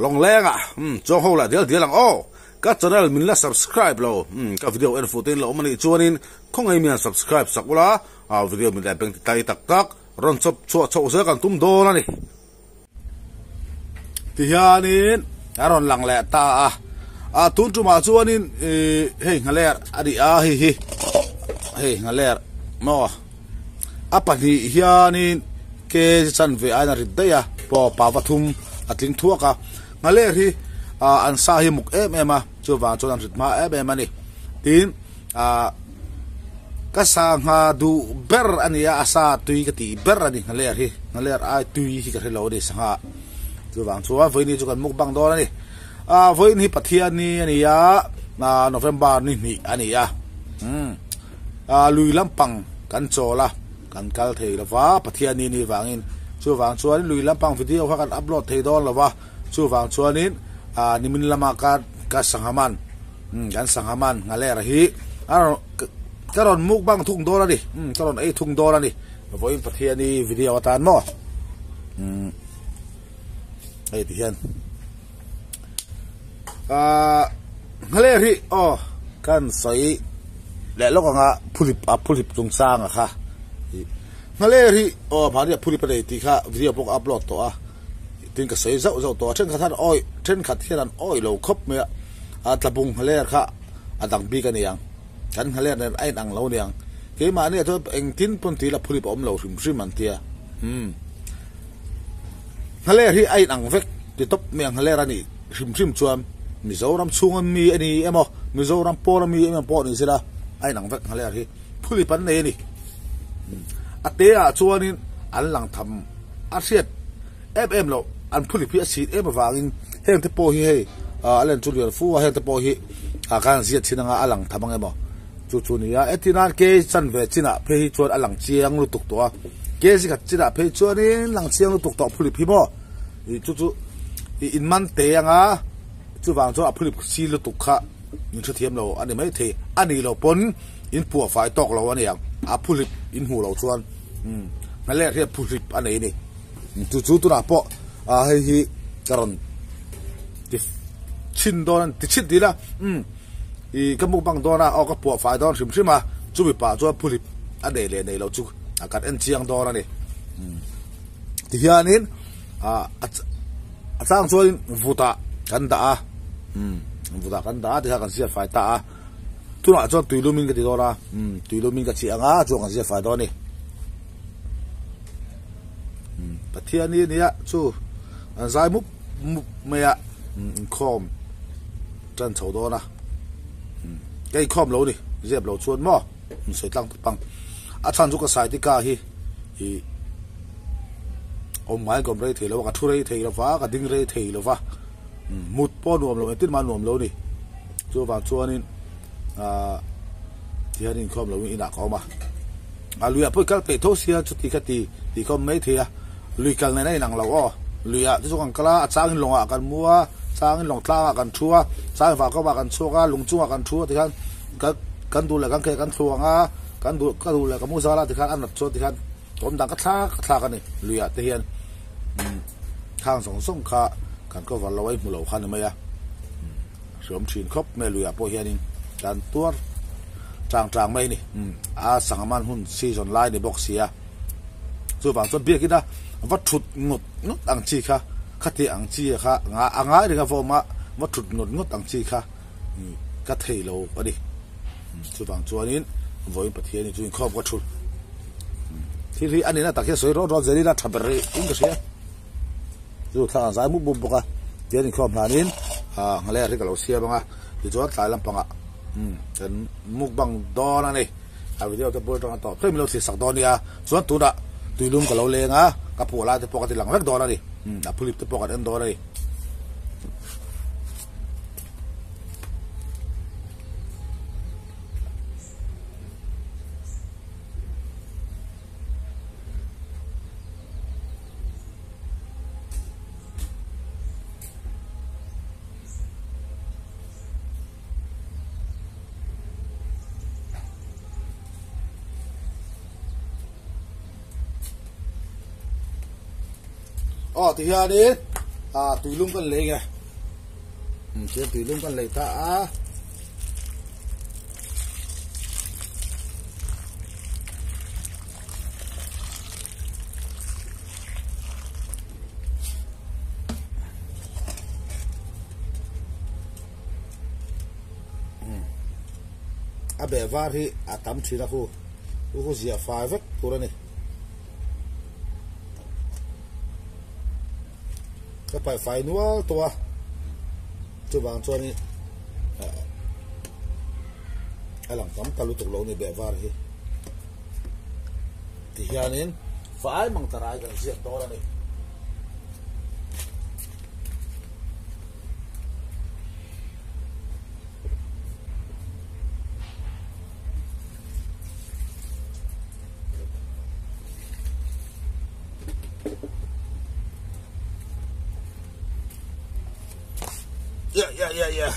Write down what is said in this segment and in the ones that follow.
Lawngleng ah umm chuang ho lah dial dial ang aw. Ka channel min la subscribe lo umm ka video en fuh te in lo awm anih chuanin khawngaih mi han subscribe sak ula a video min leh beng ti tai tak tak rawn chawp chhuah chhoh zel kan tum dawn a ni. Tihianin a rawn lang leh ta a, a tun tumah chuanin ih hei nghaler a ni a hei hi hei nghaler maw a pahnih hianin kg chanve aiin a rit daih a paw pava thum a tling thuak a nghaler hi ah an sa hi muk em em a chuvang chuan an rit hma em em a ni tin ah. Ka sangha duh ber a ni a, a sa tui ka tih ber a ni nghaler hi, nghaler ai tui hi ka hre lo a ni sangha chuvang chuan vawiin hi chu kan mukbang dawn a ni. Ah vawiin hi Pathianni a ni a, ah November ni hnih a ni a, umm ah lui lampang kan chawl a, kan kal thei lo va Pathianni ni vangin chuvang chuan lui lampang video kha kan upload thei dawn lo va, chuvang chuanin ah nimin lama ka ka sangha man. Umm kan sangha man nghaler hi a rawn ka rawn mukbang thung dawn a ni umm ka rawn ei thung dawn a ni vawiin Pathian i video atan maw umm hei ti hian ahh nghaler hi aw kan sawi leh lawk anga phulip a phulip chungchang a kha nghaler hi aw mahni a phulip a nei tih kha video pawh ka upload tawh a tin ka sawi zauh zauh tawh a thenkhat hian awi thenkhat hian an awi lo khawp mai a. A tlabung nghaler kha a dang bik a ni ang. Kan nghaler nen a inang lo niang. Keimahni ah chuan engtin pawn tih la phulip a awm lo hrim hrim an tia. Umm. Nghaler hi a inang vek ti tawp mai a nghaler a nih hrim hrim chuan Mizoram chhunga mi a ni emaw Mizoram pawla mi emaw pawh ni sela a inang vek nghaler hi phulip an nei a ni. A te ah chuanin an lang tham a hriat. Em em loh, an phulip hi a chhit em avangin heng te pawh hi hei a len chu lian fu a, heng te pawh hi a khan ziat chin anga a lang tham ang emaw chu chu nia. Entirnan ke chanve chinah phei hi chuan a lang chiang lutuk tawh a, ke zikhat chinah phei chuanin lang chiang lutuk tawh phulip hi maw ih chu chu ih in man te anga chuvang chuan a phulip si lutuk kha in hrethiam lo a ni maithei a nih loh pawn in puah fai tawk lo a niang a phulip in hmuh loh chuan umm nghaler hian phulip a nei a ni. Chu chu tunah pawh ah hei hi ka rawn ti chhin dawn a ti chhin tih ila umm ih ka mukbang dawn a aw ka puah fai dawn hrim hrim a chumi pah chuan phulip a nei leh nei loh chu kan en chiang dawn a ni umm tihianin ah a chang chuan vutah kan dah a umm vutah kan dah a tikhan kan ziak fai ta a tunah chuan tuilumin ka ti dawn a umm tuilumin ka chih ang a chuan kan ziak fai dawn a ni. Pathian hi ania chu an zai mup mup mai a inkhawm tan chho dawn a ka inkhawm lo ni zep lo chuan maw in sawi tlang tawp ang a chhan chu ka sai tika hi ih awm ngai ka awm rei thei lo a ka thu rei thei lo va ka ding rei thei lo va mut pawh nuam lo engtin mah nuam lo ni chuvang chuanin ah tihian inkhawm lo in inah ka awm a. A luiah pawh i kal peih tho sia chuti kha ti tih kha awm mai thei a, lui kal nen a inang lo aw. Luiah te chu kan kal a, a changin lawngah kan mu a, changin lawng tlangah kan thu a, changin vahkawmah kan chhuak a, lung chungah kan thu a tikhan kan kan duh leh kan kheh kan thlu ang a, kan duh ka duh leh ka mu zal a tikhan a nat chuan tikhan awm dan ka thlak ka thlak a ni. Luiah te hian umm khang zawng zawng kha kan cover lo a, i hmu lo kha a ni mai a. Hriawm thin khawp mai luiah pawh hianin kan tuar chang chang mai a ni. A sangha man hun season lai ni bawk sia. Chuvang chuan biakin a va thut ngawt ngawt ang chi kha khati ang chi kha a ngai reng a va awm a, va thut ngawt ngawt ang chi kha ka thei lo a ni. Chuvang chuanin vawiin Pathian hi chu inkhawm ka thul. Thil hi a nihna tak hian sawi rawt rawt zel ila tha ber in ka hria. Chu thla an zai mup mup bawk a, tian inkhawm hlanin ah nghaler hi ka lo siam ang a, tichuan tlai lampangah umm kan mukbang dawn a ni. A video te pawh atanga tawp thleng min lo thlir sak dawn nia, chuan tunah tuilum ka lo leng a, ka phuah lai te pawh ka ti lang vek dawn a ni, umm a phulip te pawh kan en dawn a ni. Aw ti hianin Ah tuilum kan lei nge um tihian tuilum kan lei ta a. A beh var hi a tam thin a khu chu khu ziah fai vek tur a ni. Ka paih fai nual tawh a chuvang chuanin a lang tam ta lutuk lo a ni beh var hi tihianin fai mang ta rai kan ziak dawn a ni. Yeah, yeah, yeah, yeah.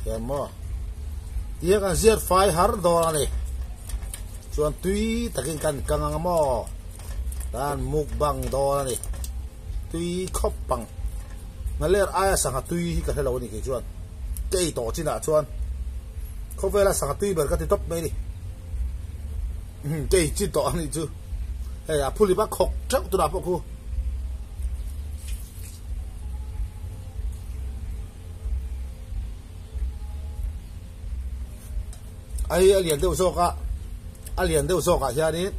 Hian maw tia kan ziat fai har dawn a ni chuan tui takin kan kang ang maw tan mukbang dawn a ni tui khawp ang nghaler aia sangha tui hi ka hre lo a ni kei chuan ka ei tawh chinah chuan khawvela sangha tui ber ka ti tawp mai a ni ka ei chin tawh a nih chu hei a phulip a khawk theuh tunah pawh khu. Ai a lian deuh zawk a a lian deuh zawk ah hianin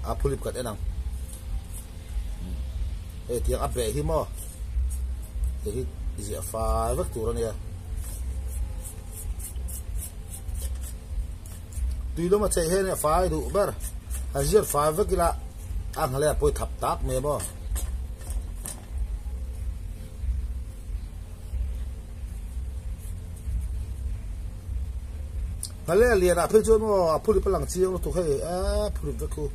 a phulip kan en ang hei tiang a beh hi maw hei hi ziah fai vek tur a nia tui lawm a chei hian a fai duh ber han ziat fai vek ila a nghalek pawh hi thap tak mai a maw. Hale a lian ah phei chuan maw a phurip a lang chiang lutuk hei a phurip vek khu.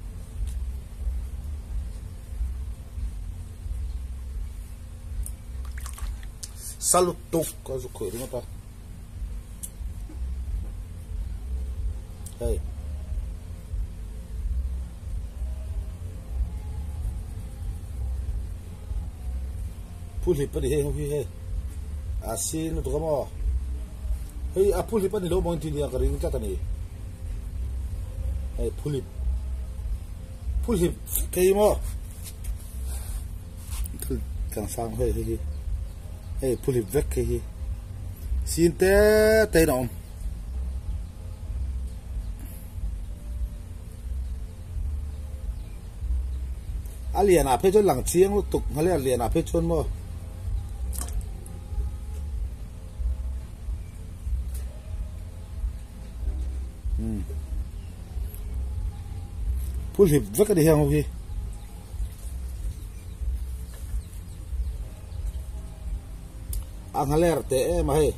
Sa lutuk ka zu khawih ringawt a. Hei. Phuhlip a ni hei ho hi hei a sin lutuk a maw hei a phuhlip a ni lo maw engtin nia ka ring tlat a ni hei phuhlip phuhlip kei maw thil tlangsang hei hei hi hei phuhlip vek hei hi sin te te in a awm. A lian ah phei chuan lang chiang lutuk nghal e a lian ah phei chuan maw. Umm phuhlip vek a ni heng ho hi. A nghaler teh em a hei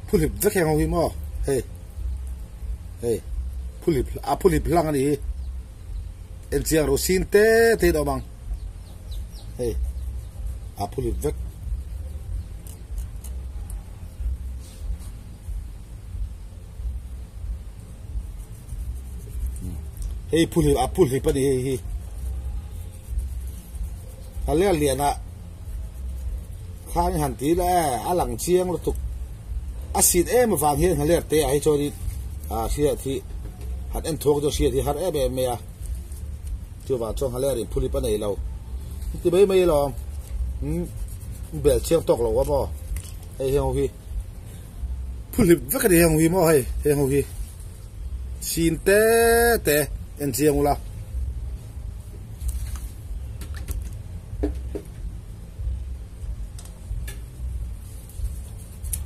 phuhlip vek heng ho hi maw hei hei phuhlip a phuhlip hlang a ni hi enchiang ro sin te te in a awm ang hei a phuhlip vek. Hei phuhlip a phuhlip a ni hei hi a lian lian a khan han ti la e a lang chiang lutuk a sit em avang hian hnaler te ah hi chuanin a hriat hi han en thuak chu hriat hi har em em mai a chuvang chuan hnaler in phuhlip a nei lo ti mai mai alawm umm bel chiang tawk lo a maw hei heng ho hi. Phuhlip vek a ni heng hi maw hei heng ho hi sin te te en chiang ula.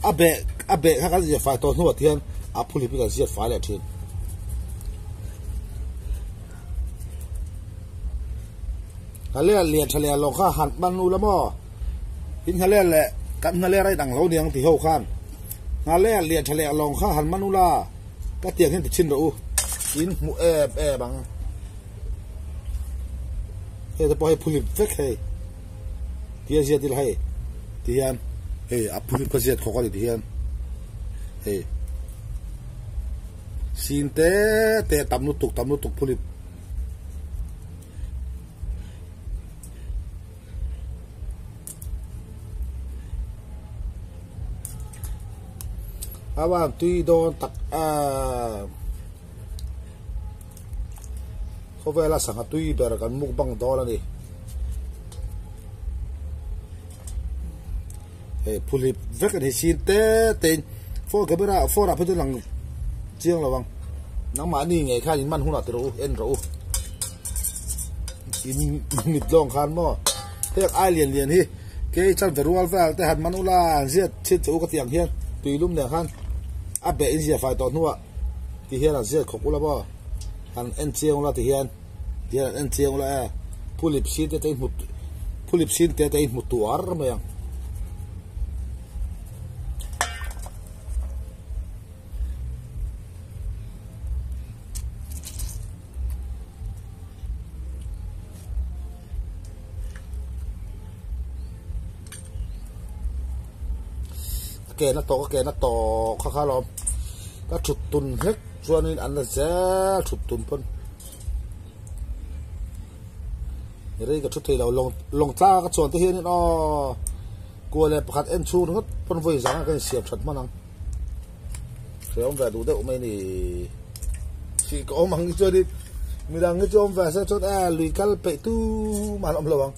A beh a beh kha kan ziah fai tawh hnuah hian a phuhlip hi kan ziat fai leh thin. Hale lian tha leh lo kha han hman ula maw in hale leh kan hale rai dang lo niang ti ho khan hale lian tha leh lawng kha han hman ula ka tiang hian ti chhin rawh u in hmu em em ang hei te pawh hei phulip vek hei tia ziat ila hei ti hian hei a phulip ka ziat khawk a ni ti hian hei. Sin te te tam lutuk tam lutuk phulip. A van tui dawn tak em. Khawvela sangha tui ber kan mukbang dawn a ni. Hei phuhlip vek a ni sin te te in phone camera phone ah phei chuan lang chiang lo ang nangmahni ngei khan in man hunah ti rawh u en rawh u in mit lawng khan maw heng ai lian lian hi kei chan ve rual vel te han man ula an ziat chhin che u ka tih ang hian tuilum nen khan a beh in zia fai tawh hnuah ti hian an ziat khawp ula maw han en chiang ula ti hian. Tihian an en chiang ula e, phulip sin te te in hmu phulip sin te te in hmu tuar mai ang. A ke na tawk a ke na tawk kha kha alawm ka thut tun hlek chuanin an la zel thut tun pawn. Rei ka thu thei lo lawng lawng tlang ka chuan te hianin aw kua leh pakhat en chhung ringawt pawn vawi zang a ka insiam that hman ang hre awm ve duh deuh mai ni sih ka awm ang hi chuanin midang hi chu awm ve se chuan e lui kal peih tu mah an awm lo ang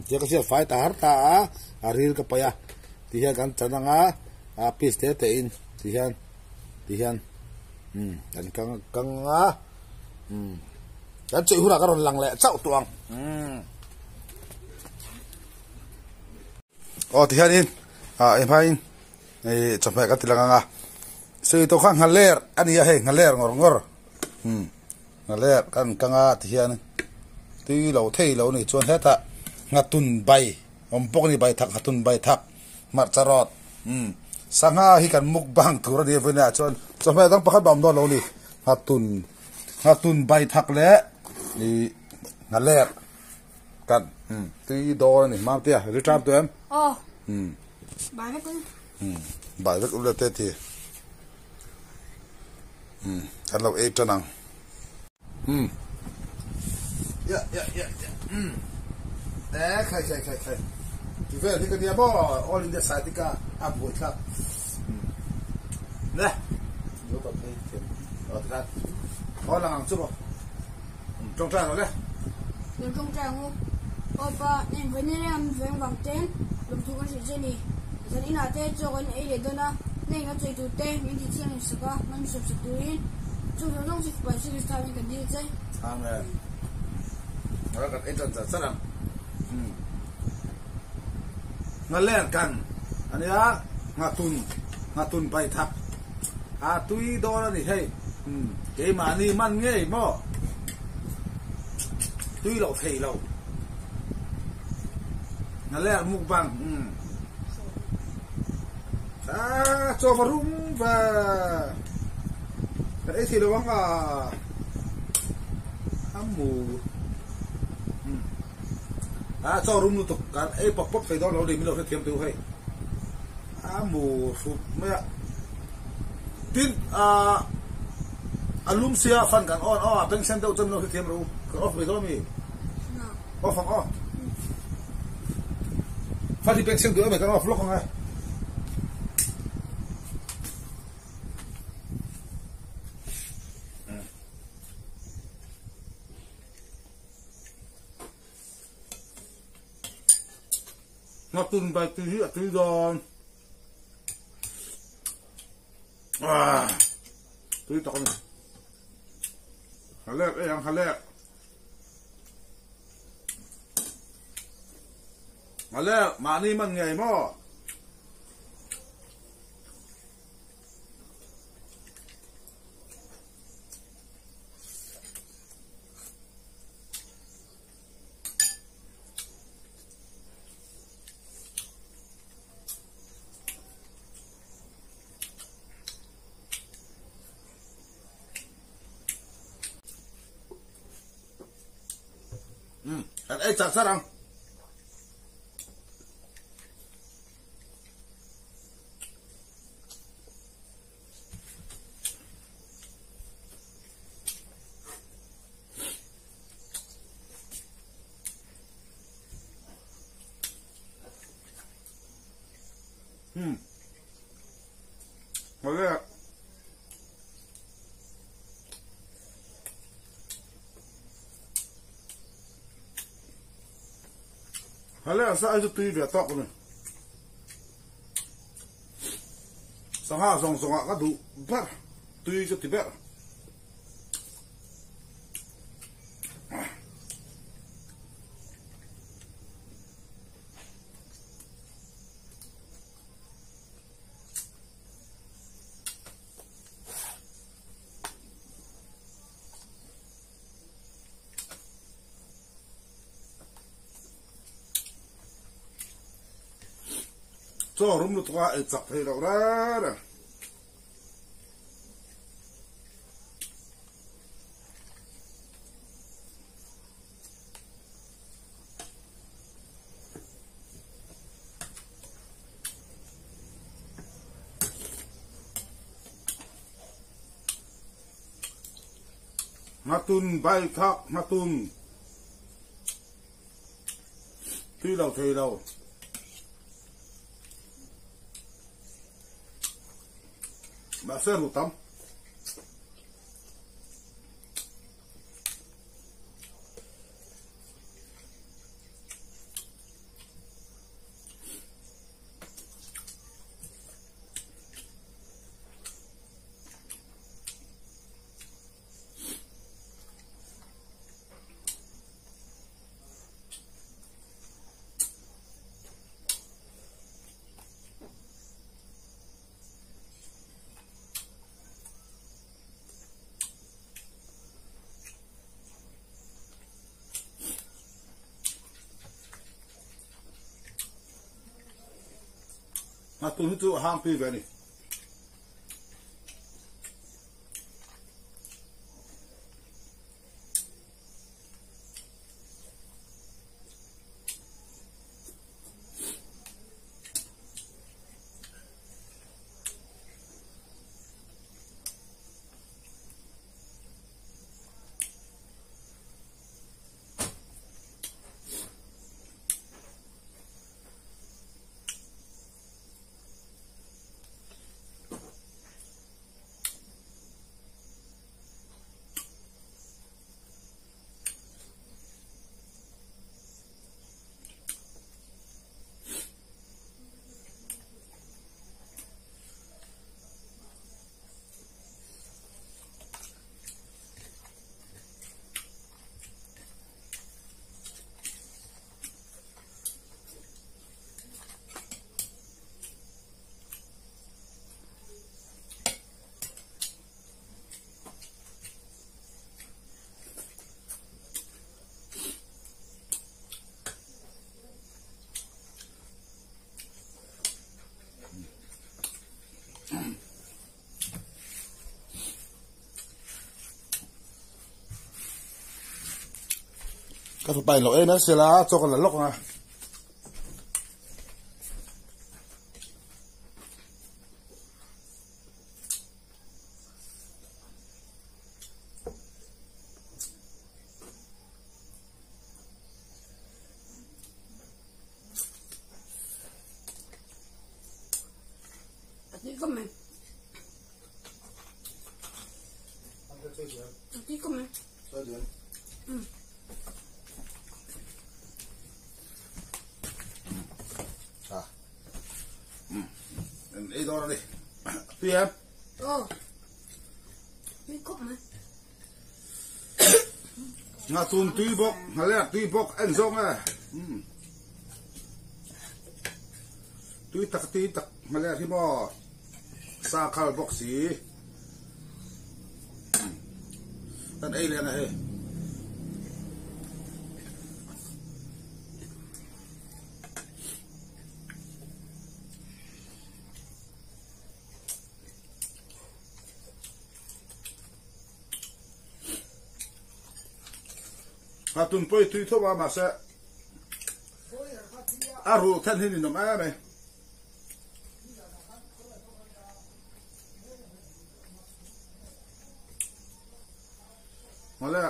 tia ka hriat fai ta har ta a a ril ka paih a ti hian kan chan ang a a piece te te in ti hian. Ti hian umm kan kang kang a umm kan chawih hunah ka rawn lang leh chauh tawh ang umm aw ti hianin ah hei hmain ih chawhmeh ka ti lang ang a sawi tawh kha nghaler a ni a hei nghaler ngawr ngawr umm nghaler kan kang a ti hian tui lo thei lo ni chuan hetah nghatun bai awm bawk a ni bai thak nghatun bai thak. Hmarcha rawt umm sangha hi kan mukbang tur a ni a vawiinah chuan chawhmeh dang pakhat mah a awm dawn lo a ni nghatun nghatun bai thak leh ih nghaler kan umm tui dawn a ni Mamtea ri ṭam tawh em? Aw umm bai vek u umm bai vek u le te ti umm kan lo ei ṭan ang. Umm ya ya ya ya umm eh khai khai khai khai ti vel hi ka nia maw all india side hi ka a buai thlak umm le zo ta phei thiam aw ti khan aw lang ang chu maw um tawngtai rawh le Kan tawngtai ang u. Aw pa, nen vawiin reng an veng vang ten lawmthu kan hrilh che ni. Zan inah te chaw kan ei leh dawn a, na eng a chei tur te min tih chiang in sak a, man sawp sak turin chung zawng zawng chu Fapa Jesu Krista in kan dil che. Amen. Ngala kan ei tan char char ang. Umm. Ngaler kan ania ngatun ngatun pai thak a tui dawn ani hei. Umm. Keimahni man ngei maw? Tui loh thei lo. Ngaler mukbang. Umm. Ah, chaw va rum va. Kan ei thei lo ang a. A mu. Hmm. Ah, chaw rum lutuk kan ei pawp pawp thei dawn lo ni min lo hrethiam teu hei. A mu hrup mai a. Tin, ah, a lum sia fan kan on aw, a beng sen deuh chuan min lo hrethiam ro. Kan off mai dawn mi. Off ang aw. Fa ti pek seng duh em kan off lawk ang e. Nghatun bai tui hi a tui dawn. Ah, tui tak a ni. Halek ei ang halek. Ngale mahni man ngei maw? Um, kan ei char char ang. Nghalek sa ai chu tui ve tawk a ni. Sangha zawng zawngah ka duh ber, tui ka ti ber. Chaw rum lutuk a ei chak thei loh reng reng. Ngatun bai thak ngatun tui lo thei lo. Mahse ru tam. Nghatun hi chu a hang tui ve a ni. Ka tupa in lo em em sela chaw ka la lawk ang a. A tui khawp mai. A tui khawp mai. Um. À. Ừ. Ei dawn a ni. Tui em? Aw. Tui khawp mai. Nghatun tui bawk, nghalek tui bawk en zawng e. Um. Tui tak tui tak nghalek hi maw sa khal bawk si. Kan ei leh ang e hei. A tun pawi tui tho a mahse a ruh then hi ninawm em mai. Mawle.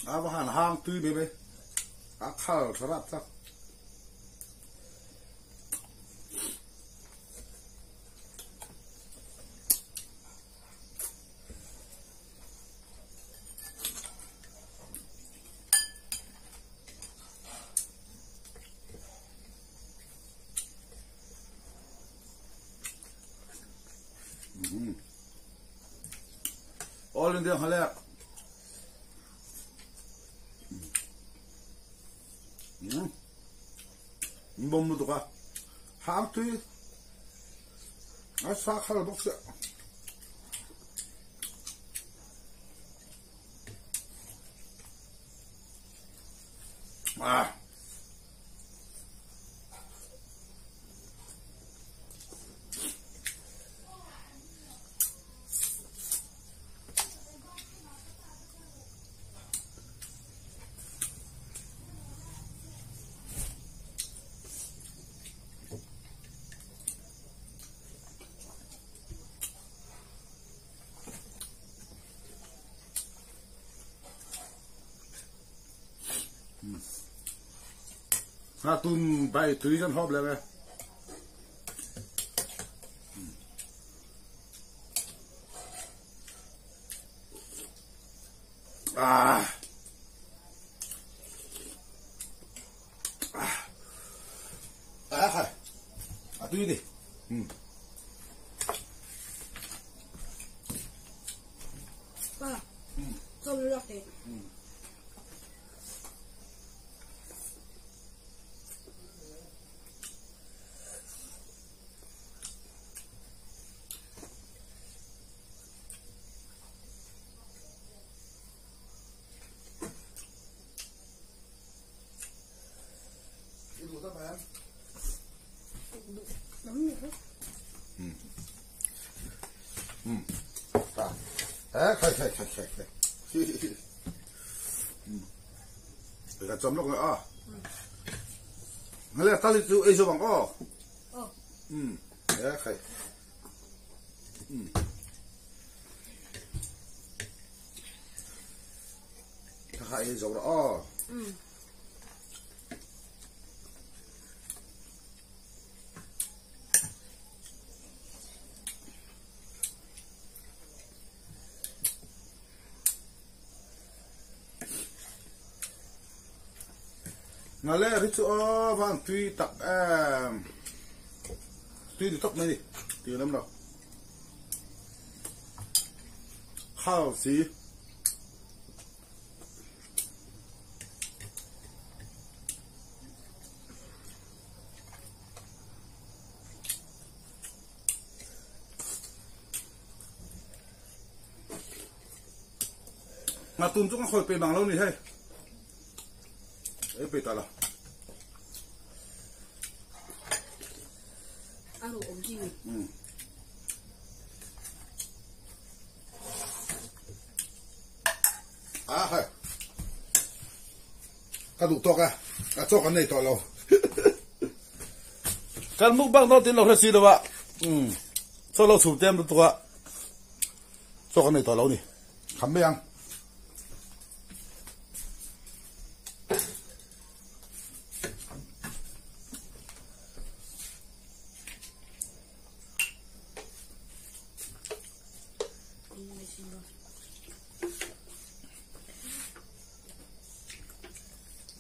A va han hang tui mai mai. A khal tha rap tak. All India Nghalek. Bom lutuk a. Hang tui. A sa khal bawk sia. Ah. Nga tum bai tui kan hawp leh e. Ah. Ah. Ah. A tui ni. Pa. Chaw lu lak teh. Ka chawm lawk a. Ngale tali chu ei zo bang aw. E khai. Ka kha ei zo ra aw. Ngale hi chu aw vang tui tak em. Tui du tak mai ni. Tui lam lo. Khal si. Nga tun chu ka khawi pe bang lo ni hei. Ei pe ta la. A ru awm chi ni. A hei. Ka duh tawk a. A chaw kan nei tawh lo. Kan mukbang dawn tin lo hre si lo a. Chaw lo chhum tem lutuk a. Chaw kan nei tawh lo ni. Kham mai ang.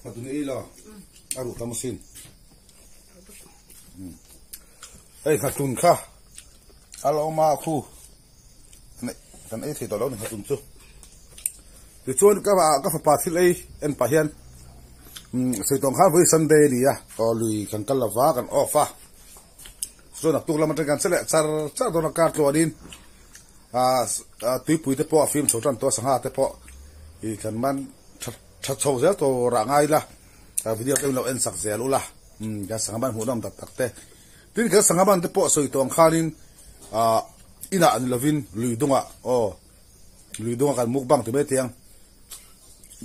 Patun ei la. A ruh tam asin. Hei nghatun kha a lo awm a khu kan ei thei tawh lo ni nghatun chu. Tichuan ka ka fapa thil ei en pah hian sawi tawng khan vawi Sunday a ni a aw lui kan kal lova kan off a chuan naktuk lam atang kan che leh char char dawn a kar tluanin ah tuipui te pawh a fim chho tan tawh a sangha te pawh ih kan man tha tha chho zel tur ah ngai ila video te min lo en sak zel ula kan sangha man hmuhnawm tak tak te. Tin kan sangha man te pawh sawi tawh ang khanin ah inah ni lovin lui dungah aw lui dungah kan mukbang ti mai tiang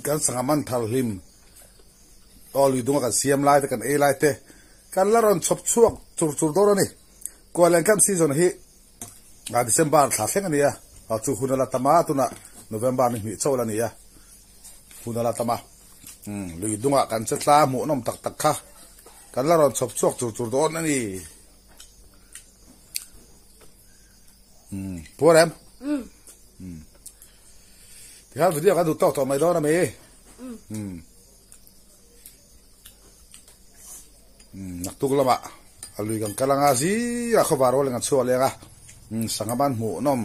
kan sangha man thar hlim aw lui dungah kan siam lai te kan ei lai te kan la rawn chhawp chhuak chur chur dawn a ni. Kualeng camp season hi ah December thla thleng a ni a, chu hun a la tam a tunah November ni hnih chauh la ni a. Hun a la tam a, lui dungah kan che tla hmuhnawm tak tak kha kan la rawn chhawp chhuak chur chur dawn a ni. Puar em? Tikhan video kan duh tawk tawh mai dawn a mi? Naktuk lamah a lui kan kal anga zingah khawvar rual in kan chhuak leng a, sangha ban hmuhnawm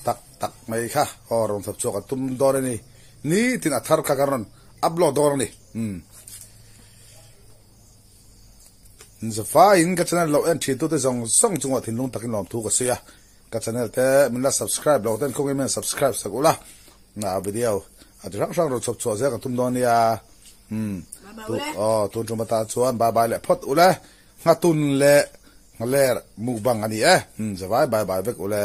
tak tak mai kha aw rawn thawp chhuak an tum dawn a ni. Nitin a thar kha kan rawn upload dawn a ni. Zafaiin ka channel lo en thin tute zawng zawng chungah thinlung takin lawmthu ka sawi a, ka channel te min la subscribe lo ten khawngin min subscribe sak ula, video a ti hrang hrang rawn chhawp chhuah zel kan tum dawn nia. Umm aw tun tum atan chuan bye bye leh phawt ule nghatun leh nghaler mukbang a ni e umm zavai bye bye vek ule.